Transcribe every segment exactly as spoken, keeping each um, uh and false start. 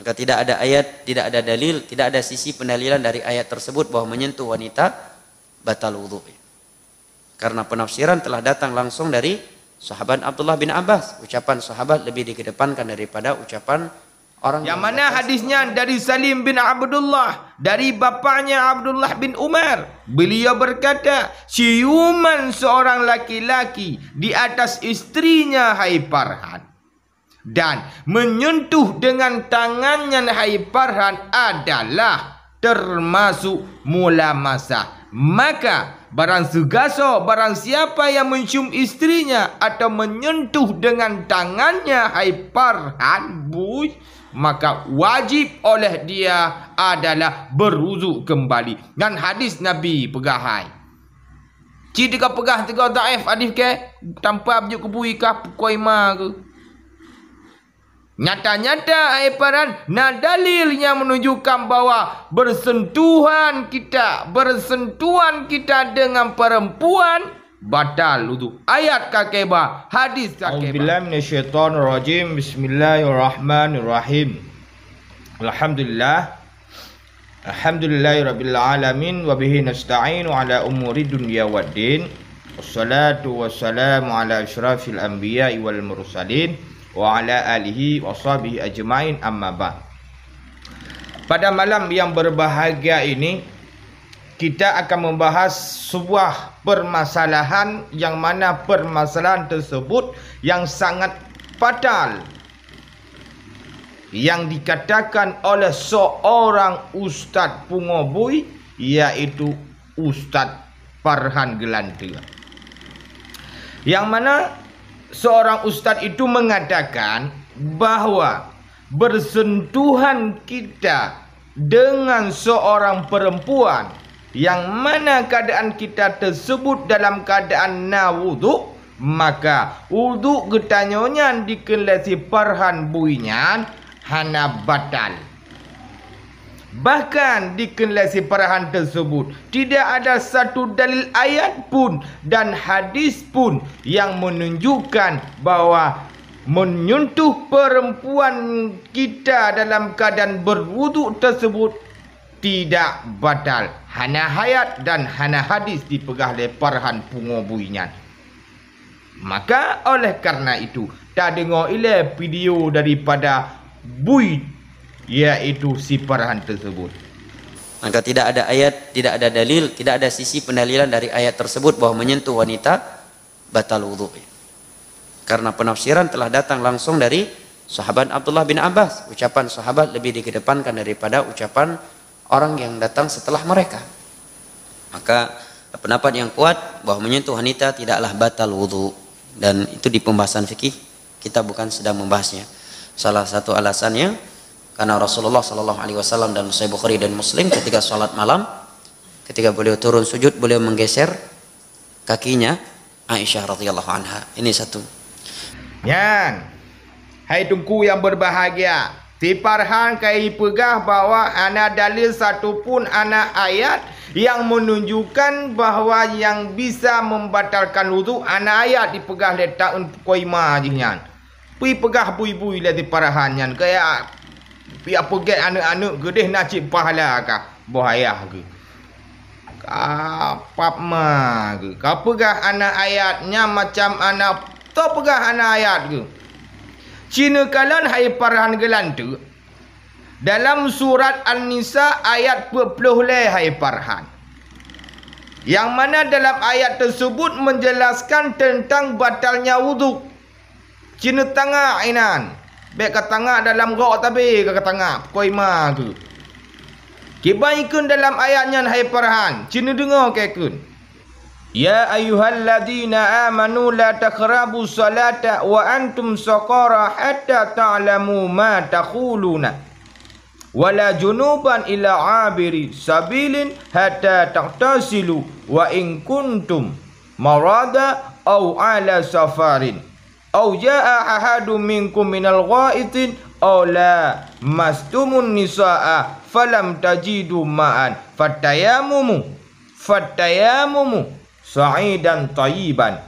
Maka tidak ada ayat, tidak ada dalil, tidak ada sisi pendalilan dari ayat tersebut bahwa menyentuh wanita batal wudhu. Karena penafsiran telah datang langsung dari sahabat Abdullah bin Abbas. Ucapan sahabat lebih dikedepankan daripada ucapan orang yang mana datang hadisnya dari Salim bin Abdullah, dari bapaknya Abdullah bin Umar. Beliau berkata, ciuman seorang laki-laki di atas istrinya, hai Farhan, dan menyentuh dengan tangannya, hai Farhan, adalah termasuk mulamasah. Maka, barang sigasoe, barang siapa yang mencium istrinya atau menyentuh dengan tangannya, hai Farhan, bui, maka wajib oleh dia adalah berwudu kembali. Dan hadis Nabi peugah hai. Cit ka peugah tiga dhaif hadis ke, tanpa bujuk keu bui kah pukoi ma keu. Nyata-nyata, hai Farhan, na dalil yang menunjukkan bahwa bersentuhan kita, bersentuhan kita dengan perempuan batal wudu. Ayat ka keba, hadis ka keba. A'udzubillahi minasyaitonirrajim. Bismillahirrahmanirrahim. Alhamdulillah. Alhamdulillahirabbil alamin, wa bihi nasta'inu ala umuri dunya waddin. Wassalatu wassalamu ala asyrafil anbiya'i wal mursalin, wa ala alihi wa sahbihi ajma'in, amma ba'd. Pada malam yang berbahagia ini, kita akan membahas sebuah permasalahan yang mana permasalahan tersebut yang sangat fatal yang dikatakan oleh seorang ustaz pungo bui, yaitu Ustaz Farhan Gelanteu. Yang mana seorang ustaz itu mengatakan bahwa bersentuhan kita dengan seorang perempuan yang mana keadaan kita tersebut dalam keadaan na wudhu, maka wudhu geutanyoe nyan dikeue lé si Farhan bui nyan hana batal. Bahkan dikeue lé si Farhan tersebut, tidak ada satu dalil ayat pun dan hadis pun yang menunjukkan bahwa menyentuh perempuan kita dalam keadaan berwudhu tersebut tidak batal, hana ayat dan hana hadis dipeugah lé Farhan pungo bui nyan. Maka oleh karena itu, tadeungoe ilée video daripada bui, yaitu si Farhan tersebut. Maka tidak ada ayat, tidak ada dalil, tidak ada sisi pendalilan dari ayat tersebut bahwa menyentuh wanita batal wudhu. Karena penafsiran telah datang langsung dari sahabat Abdullah bin Abbas. Ucapan sahabat lebih dikedepankan daripada ucapan orang yang datang setelah mereka. Maka pendapat yang kuat bahwa menyentuh wanita tidaklah batal wudhu, dan itu di pembahasan fikih, kita bukan sedang membahasnya. Salah satu alasannya karena Rasulullah sallallahu alaihi wasallam dalam Sahih Bukhari dan Muslim, ketika salat malam, ketika beliau turun sujud, beliau menggeser kakinya Aisyah radhiyallahu anha. Ini satu. Nyan, hai Teungku yang berbahagia, si Farhan ka ipeugah bahwa hana dalil satu pun, hana ayat yang menunjukkan bahwa yang bisa membatalkan wudhu, hana ayat dipeugah lé taun pukoi ma jih nyan. Pih peugah bui-bui lé si Farhan nyan, kaya pih peugét aneuk-aneuk geuh deh na cit pahala kah boh ayah geuh. Ka pap ma geuh. Ka peugah hana ayat nyan macam hana, toh peugah hana ayat geuh. Ci neukalon hai Farhan Gelanteu, dalam surat An-Nisa ayat peuet ploh lhée hai Farhan. Yang mana dalam ayat tersebut menjelaskan tentang batalnya wudhu. Ci neutangak inan. Bék katangak dalam gok tabe ka katangak, pukoi ma geuh. Kiban ikheun dalam ayat nyan hai Farhan, ci neudeungoe keu ikheun. Ya ayyuhalladzina amanu la taqrabus salata wa antum suqara hatta ta'lamu ma taquluna. Wala junuban illa abiri sabilin hatta taqtasilu wa in kuntum marada au ala safarin au jaa ahadun minkum minal ghaitin au lamastumun nisaa falam tajidu ma'an fatayamumu, fatayamumu sa'idan tayyiban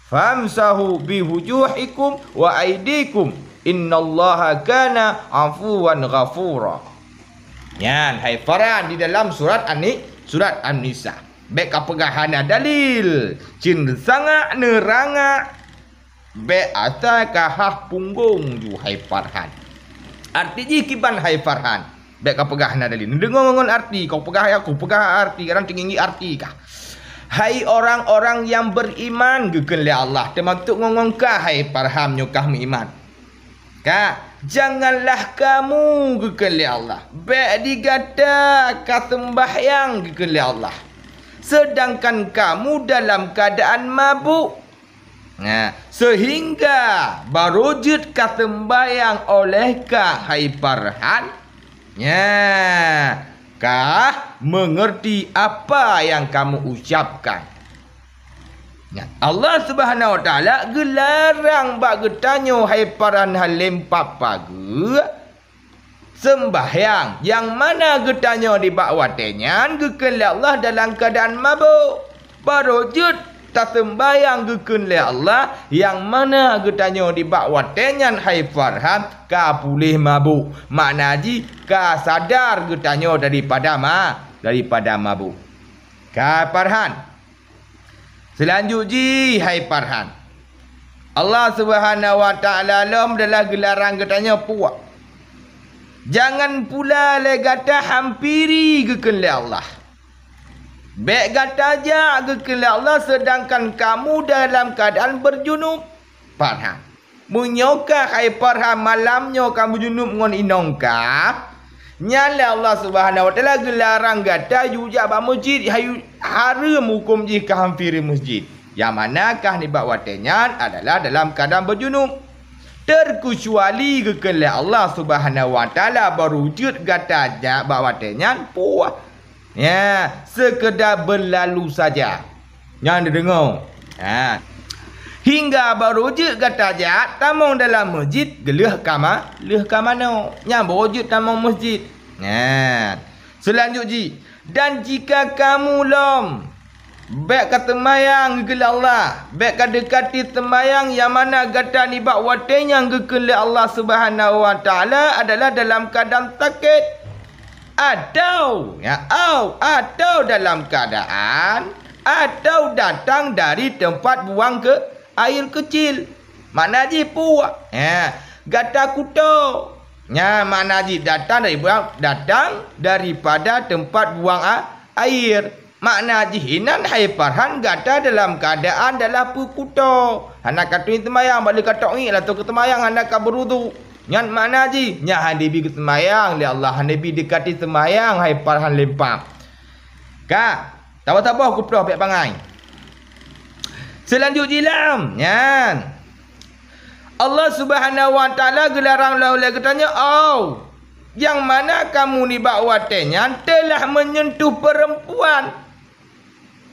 famsahu biwujuhikum wa aidikum Innallaha kana afuwan ghafura. Nyan hai Farhan di dalam surat An-Ni-, surat An-Nisa. Bèk kapeugah hana dalil, cit neusangak neurangak. Bèk asai kahah punggong ju hai Farhan. Arti jih kiban hai Farhan. Bèk kapeugah hana dalil. Neudeungoe ngon arti, kapeugah ya, kapeugah arti, kadang teungingi arti kah. Hai orang-orang yang beriman, geukheun lé Allah, teumasok ngon, ngon kah hai Farhan nyoe kah meuiman. Ka, janganlah kamu, geukheun lé Allah, bèk di gata ka seumbahyang, geukheun lé Allah, seudangkan kamu dalam keuadaan mabuk. Nah, seuhingga barô jeuet ka seumbahyang oleh kah hai Farhan, nyan kah meungeurti apa nyang kamu ucapkan. Nyan, Allah Subhanahu wa Taala geularang bak geutanyoe hai Farhan haleumpat pageue seumbahyang, nyang mana geutanyoe nibak watèe nyan geukheun lé Allah dalam keuadaan mabuk. Barô jeuet taseumbahyang geukheun lé Allah, nyang mana geutanyoe nibak watèe nyan hai Farhan ka puléh mabuk. Makna jih ka sadar geutanyoe daripada ma-, daripada mabuk. Ka Farhan. Seulanjut jih hai Farhan, Allah Subhanahu wa Taala lom adalah geularang geutanyoe puah. Jangan pula lé gata hampiri geukheun lé Allah. Bèk gata jak geukheun lé Allah seudangkan kamu dalam keuadaan beujunub. Farhan. Meunyoe kah hai Farhan malam nyoe ka beujunub ngon inong kah, nyan lé Allah Subhanahu wa Taala geularang gata yue jak bak meuseujid, hayu-, hareuem hukôm jih ka hampiri meuseujid. Nyang mana kah nibak watèe nyan adalah dalam keuadaan beujunub. Teukeucuali geukheun lé Allah Subhanahu wa Taala barô jeuet gata jak bak watèe nyan puah. Ya, sekedar berlalu saja. Nyan neudeungoe. Ha. Hingga barô jeuet gata jak tamong dalam meuseujid geulheueh ka ma-, lheueh ka manoe. Nyan barô jeuet tamong meuseujid. Nyan. Seulanjut jih, dan jika kamu lom bèk ka teumayang geukheun lé Allah, bèk ka deukati teumayang nyang mana gata nibak watèe nyan geukheun lé Allah Subhanahu wa Taala adalah dalam keuadaan sakét. Atau, ya, au, atau dalam keadaan, atau datang dari tempat buang ke air kecil. Makna jih puah. Ya, gata kuto. Ya, makna jih datang dari buang, datang daripada tempat buang a-, air. Makna jih inan hai Farhan gata dalam keadaan dalam peukuto. Hana ka tueng teumayang, bak lheueh ka tueng langsung keu teumayang hana ka beuruduk. Nyan makna jih, nyan hana bi geuseumayang lé Allah, hana bi deukati seumayang hai Farhan lempam. Ka, saboh-saboh kupeudong bèk bangai. Seulanjut jih lom, nyan. Allah Subhanahu wa Taala geularang lom lé geutanyoe, au, nyang mana kamu nibak watèe nyan teulah meunyentuh peurempuan.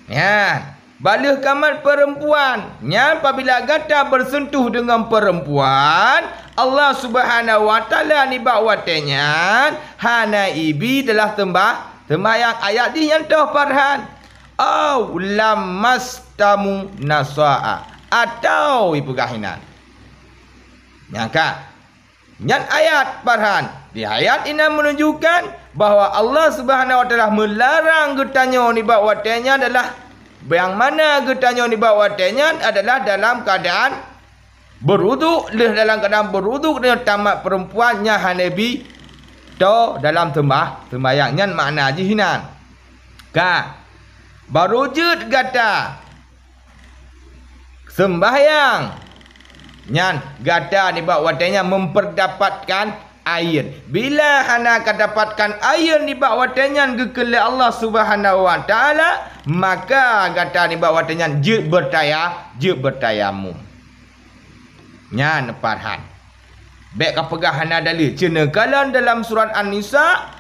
Nyan, bak lheueh ka mat peurempuan. Nyan, pabila gata beuseuntuh deungon peurempuan, Allah Subhanahu wa Taala nibak watèe nyan hana ibi dalam seumbah-, seumayang. Ayat jih nyan toh Farhan. Au lamastamu nasaa. Atau ipeugah inan. Nyan ka. Nyan ayat Farhan. Di ayat inan menunjukkan bahwa Allah Subhanahu wa Taala melarang geutanyoe nibak watèe nyan adalah, nyang mana geutanyoe nibak watèe nyan adalah dalam keadaan beuruduk, lheueh dalam keadaan beuruduk geutanyoe tamat peurempuan nyang hana bi to dalam seumbah-, seumbahyang. Nyan makna jih inan. Ka, barô jeuet gata seumbahyang, nyan gata nibak watèe nyan mempeurdapatkan air. Bila hana ka dapatkan air nibak watèe nyan geukheun lé Allah Subhanahu wa Taala, maka gata nibak watèe nyan jeuet beutaya-, jeuet beutayamum. Nyan Farhan. Bèk kapeugah hana dalil. Cit neukalon dalam surat An-Nisa,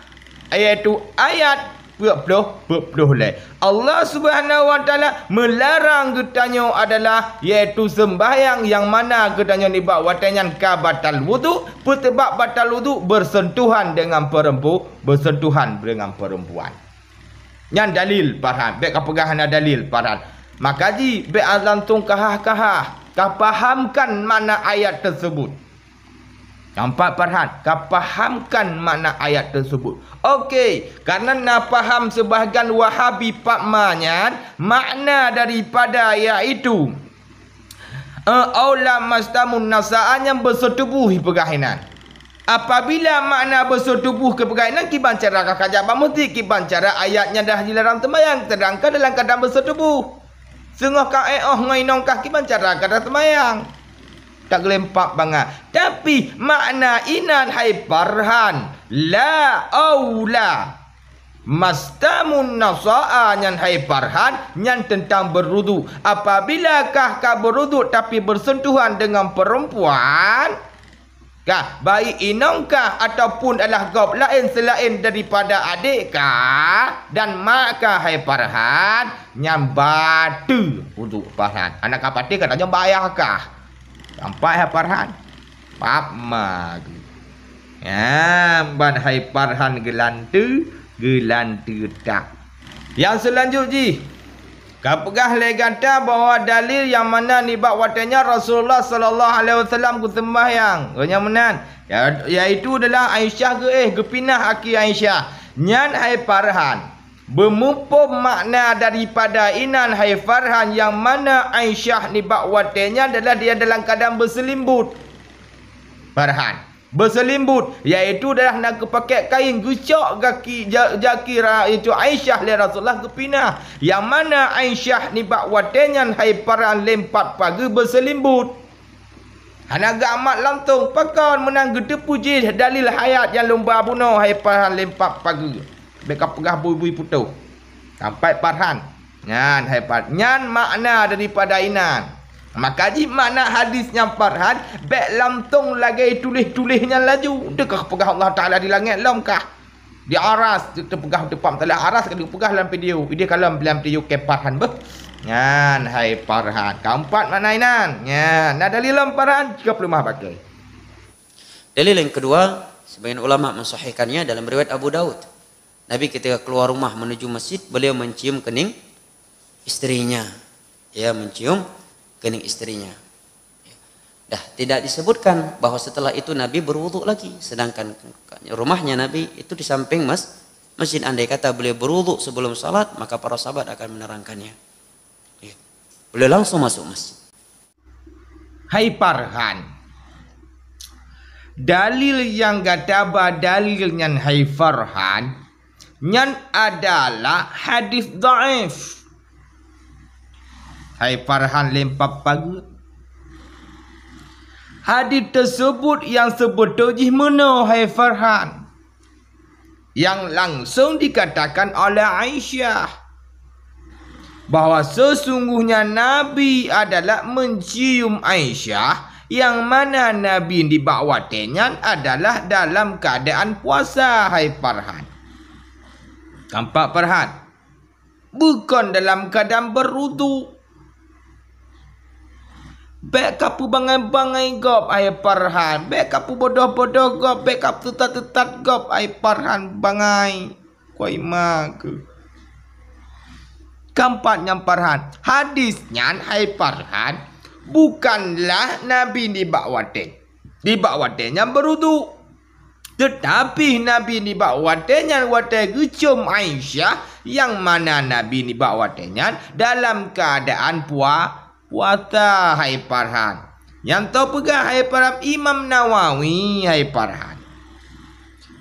yaitu ayat peuet ploh, peuet ploh lhèe. Allah Subhanahu wa Taala melarang geutanyoe adalah, yaitu seumbahyang nyang mana geutanyoe nibak watèe nyan ka batal wudhu, peusabab batal wudhu beuseuntuhan deungon peurempu-, beuseuntuhan deungon peurempuan. Nyan dalil Farhan, bèk kapeugah hana dalil Farhan. Maka jih bèk langsung kahah-kahah, kapahamkan makna ayat teuseubut. Keempat, Farhan, ka pahamkan makna ayat tersebut. Okey, karena na paham sebahagian Wahabi Pak Ma nyan, makna daripada ayat itu, eh, "Aula mastamun nasaa" nyang beuseutuboh peugah inan. Apabila makna beuseutuboh keu peugah inan, kiban cara ka kajak bak meuseujid, kiban cara ayat nyan dah dilarang seumayang, sedangkan dalam keadaan beuseutuboh. Singoh ka éh óh ngon inong kah, kiban cara ka taseumayang. Tak geulempak bangai. Tapi makna inan hai Farhan, la aula. Mastamun nasaa nyan hai Farhan, nyan teuntang beuruduk. Apabila kah ka beuruduk tapi bersentuhan dengan perempuan, kah, baik inong kah ataupun adalah gob laén selaén daripada adék kah dan mak kah hai Farhan, nyan bateue uduk Farhan. Anak ka patéh ka tanyoe bak ayah kah. Sampai hai Farhan. Pap ma geuh. Nyan ban hai Farhan geulanteue, geulanteue tak. Nyang seulanjut jih, ka peugah lé gata bahwa dalil nyang mana nibak watée nyan Rasulullah sallallahu alaihi wasallam geuseumbahyang. Geuh nyang meunan, ya-, yaitu adalah Aisyah geuéh geupinah aki Aisyah. Nyan hai Farhan. Beumuphom makna daripada inan hai Farhan, nyang mana Aisyah nibak watée nyan adalah dia dalam keadaan beuseulimbot. Farhan. Beuseulimbot, yaitu adalah na geupakék kain geucok gaki, ja-, jaki ra-, itu Aisyah lé Rasulullah geupinah. Nyang mana Aisyah nibak watée nyan hai Farhan limpat pageue beuseulimbot. Hana geuamat langsong, pakon meunan geuteupeue jih dalil hayat nyang lôn ba bunoe hai Farhan limpat pageue. Bék ka peugah bui-bui putôh. Sampai Farhan. Nyan hai Far-, nyan makna daripada inan. Maka jih makna hadis nyang Farhan, bék langsong lagée tuléh-tuléh nyan laju. Teuka peugah Allah Taala di langét lom kah. Di aras, teupeugah teupam teulah aras ka dipeugah lam video. Ideh kalon lam video keu Farhan beuh. Nyan hai Farhan. Keempat makna inan. Nyan, na dalil lom Farhan, jika peuleumah pakai. Dalil yang kedua, sebagian ulama mensahihkannya dalam riwayat Abu Daud. Nabi ketika keluar rumah menuju masjid, beliau mencium kening istrinya. Ya, mencium kening istrinya. Dah tidak disebutkan bahwa setelah itu Nabi berwuduk lagi, sedangkan rumahnya Nabi itu di samping mas-, masjid. Andai kata beliau berwuduk sebelum salat, maka para sahabat akan menerangkannya. Ya. Beliau langsung masuk masjid. Hai Farhan. Dalil nyang gata ba dalil nyan hai Farhan, nyan adalah hadis dhaif. Hai Farhan limpat pageue. Hadis tersebut nyang seubeutôi jih meunoe hai Farhan. Nyang langsong dikatakan oleh Aisyah bahwa sesungguhnya Nabi adalah mencium Aisyah, nyang mana Nabi nibak watée nyan adalah dalam keadaan puasa hai Farhan. Keempat Farhan. Bukon dalam keadaan berwudhu. Bék ka peubangai-bangai gob hai Farhan, bék ka peubodoh-bodoh gob, bék ka peuteutat-teutat gob hai Farhan bangai. Koi ma keuh. Keempat nyan Farhan, hadis nyan hai Farhan, bukanlah Nabi nibak watée, nibak watée nyan berwudhu. Teutapi Nabi nibak watée nyan watée geucium Aisyah, nyang mana Nabi nibak watée nyan dalam keuadaan pua-, puasa hai Farhan. Nyang teupeugah hai Farhan Imam Nawawi hai Farhan.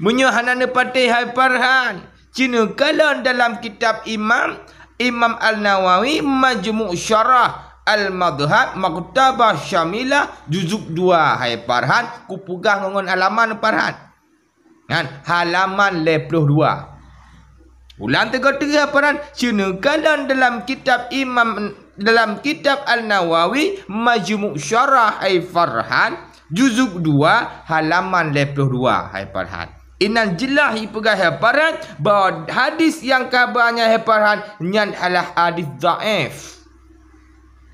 Meunyoe hana neupatéh hai Farhan, Ci neukalon dalam kitab Imam, Imam An-Nawawi, Majmu' Syarah Al-Madhhab, Maktabah Syamilah, juzuk dua hai Farhan, kupeugah ngon halaman Farhan. Nyan, halaman lhèe ploh dua. Ulang teugôt teuk hai Farhan, ci neukalon dalam kitab Imam, dalam kitab An-Nawawi, Majmu' Syarah hai Farhan, juzuk dua, halaman lhèe ploh dua hai Farhan. Inan jeulaih ipeugah hai Farhan bahwa hadis nyang ka ba nyan hai Farhan nyan adalah hadis dhaif.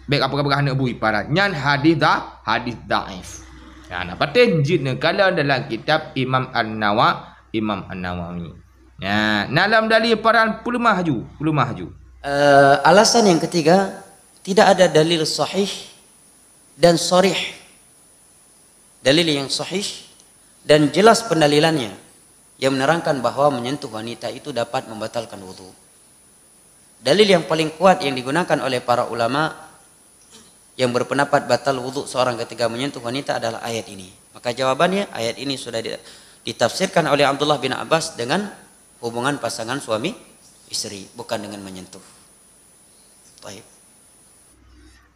Bèk ka peugah-peugah aneuk bui Farhan. Nyan hadis dha-, hadis dhaif. Nah, na patéh jeuet neukalon dalam kitab Imam An-Nawa-, Imam An-Nawawi. Nah, na lam dalil Farhan peuleumah ju, peuleumah ju. Eh, alasan yang ketiga, tidak ada dalil sahih dan sharih. Dalil yang sahih Dan jelas pendalilannya yang menerangkan bahwa menyentuh wanita itu dapat membatalkan wudhu. Dalil yang paling kuat yang digunakan oleh para ulama yang berpendapat batal wudhu seorang ketika menyentuh wanita adalah ayat ini. Maka jawabannya, ayat ini sudah di-, ditafsirkan oleh Abdullah bin Abbas dengan hubungan pasangan suami isteri, bukan dengan menyentuh. Taib.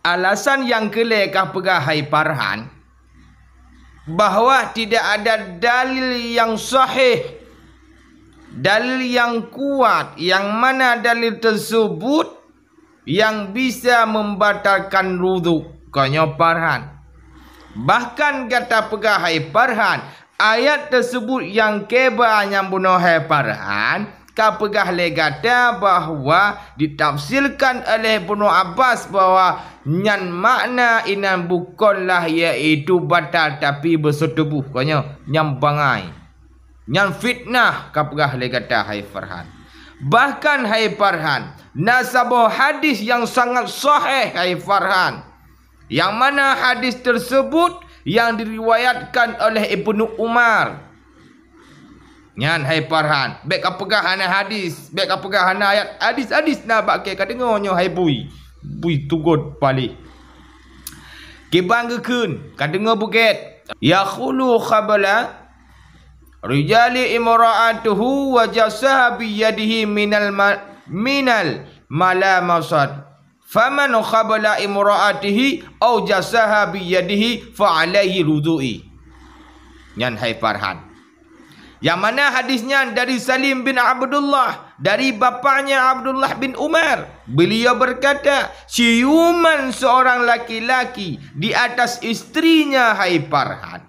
Alasan nyang keulhèe ka peugah hai Farhan, bahwa tidak ada dalil yang sahih, dalil yang kuat, yang mana dalil tersebut yang bisa membatalkan wudhu. Konyol Farhan. Bahkan gata peugah hai Farhan, ayat tersebut nyang keuba nyang bunoe hai Farhan, ka peugah lé gata bahwa ditafsirkan oleh Ibnu Abbas bahwa nyan makna inan bukanlah yaitu batal tapi beuseutuboh, konyol nyan bangai. Nyan fitnah ka peugah lé gata hai Farhan. Bahkan hai Farhan, na saboh hadis nyang sangat sahih hai Farhan. Yang mana hadis tersebut yang diriwayatkan oleh Ibnu Umar. Nyan hai Farhan, bèk ka peugah hana hadis, bèk ka peugah hana ayat, hadis-hadis na bak kèe ka deungö nyoe hai bui. Bui tugot paléh. Kiban geukheun, ka deungö bukét. Yakhulu qabla rijali imra'atuhu wa jasaha biyadihi minal ma-, minal malamasat. Faman qabala imra'atihi au jasaha biyadihi fa alaihi wudhu'i. Nyan hai Farhan. Yang mana hadis nyan dari Salim bin Abdullah, dari bapaknya Abdullah bin Umar. Beliau berkata, ciuman seorang laki-laki di atas istrinya hai Farhan.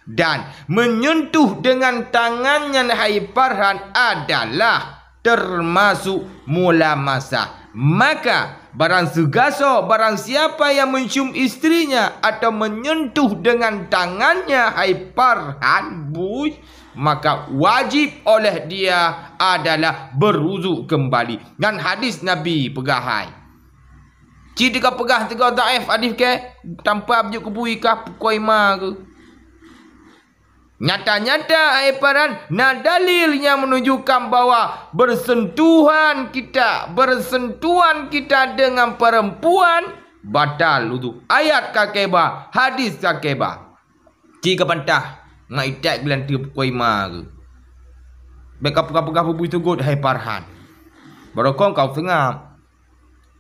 Dan menyentuh dengan tangannya hai Farhan adalah termasuk mulamasah. Maka, barang sigasoe, barang siapa yang mencium istrinya atau menyentuh dengan tangannya hai Farhan, bui, maka wajib oleh dia adalah berwudhu kembali. Dan hadis Nabi peugah hai. Cit ka peugah tiga dhaif hadis kèe, tanpa bujuk keu bui kah pukoi ma keuh. Nyata-nyata hai Farhan, na dalil nyang menunjukkan bahwa bersentuhan kita, bersentuhan kita dengan perempuan batal wudhu. Ayat ka keuba, hadis ka keuba. Cit ka bantah, ngat itat geulanteue pukoi ma keuh. Bèk ka peugah-peugah bui-bui tugot hai Farhan. Barokon kau seungab.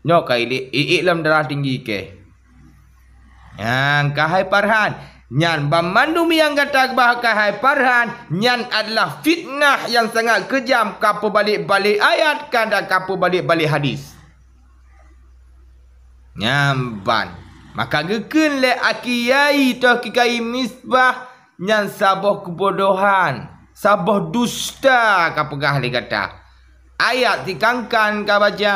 Nyoe ka iék, iék lom darah tinggi kèe. Nyan ka hai Farhan. Nyan banmandum nyang gata bah ka hai Farhan, nyan adalah fitnah nyang sangat keujam, ka peubalek-balek ayat, kadang ka peubalek-balek hadis. Nyan ban. Maka geukheun lé Aki Yai Toh Kikai Misbah, nyan saboh keubodohan, saboh dusta ka peugah lé gata. Ayat sikangkan ka baca,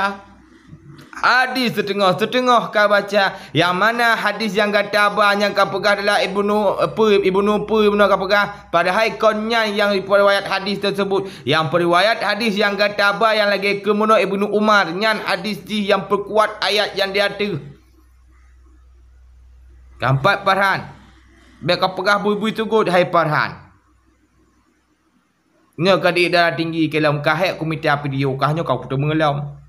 hadis siteungoh-siteungoh ka baca. Nyang mana hadis nyang gata ba nyang ka peugah adalah Ibnu, peue, Ibnu, peue, Ibnu ka peugah. Padahai kon nyan nyang peuriwayat hadis teusebut. Nyang peuriwayat hadis nyang gata ba nyang lagèe keunoe Ibnu Umar, nyan hadis jih nyang peukuat ayat nyang di ateueh. Keuempat Farhan, bèk ka peugah bui-bui tugot hai Farhan. Nyoe ka di darah tinggi keu lom ka hék kumita video kah nyoe ka kuteumé lom.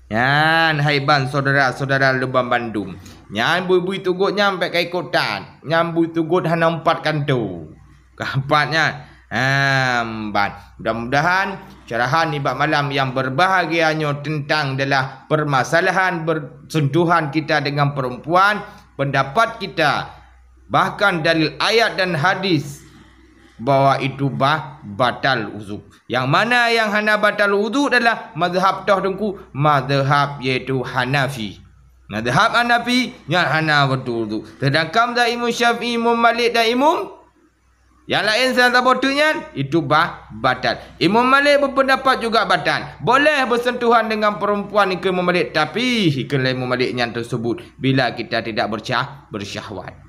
Nyan hai ban syedara-syedara lôn banmandum. Nyan bui-bui tugot nyan bèk ka ikot that. Nyan bui tugot hana umpat kanto. Keuempat nyan. Ham, ban. Mudah-mudahan carahan nibak malam nyang berbahagia nyoe teuntang adalah permasalahan bersentuhan kita dengan perempuan, pendapat kita, bahkan dalil ayat dan hadis bahwa itu bah batal wudhu. Nyang mana nyang hana batal wudhu adalah mazhab toh teungku, mazhab yaitu Hanafi. Mazhab Hanafi nyan hana batal wudhu. Sedangkan mazhab Imam Syafi'i, Imam Malik dan Imam nyang laén saboh teuk nyan, itu bah batal. Imam Malik berpendapat juga batal. Boleh bersentuhan dengan perempuan ikheun Imam Malik, tapi ikheun lé Imam Malik nyan tersebut bila kita tidak bersyah-, bersyahwat.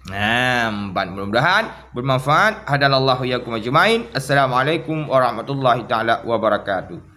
Nah, ban mudah-mudahan bermanfaat. Hadanallahu iyyakum ajmain. Assalamualaikum warahmatullahi taala wabarakatuh.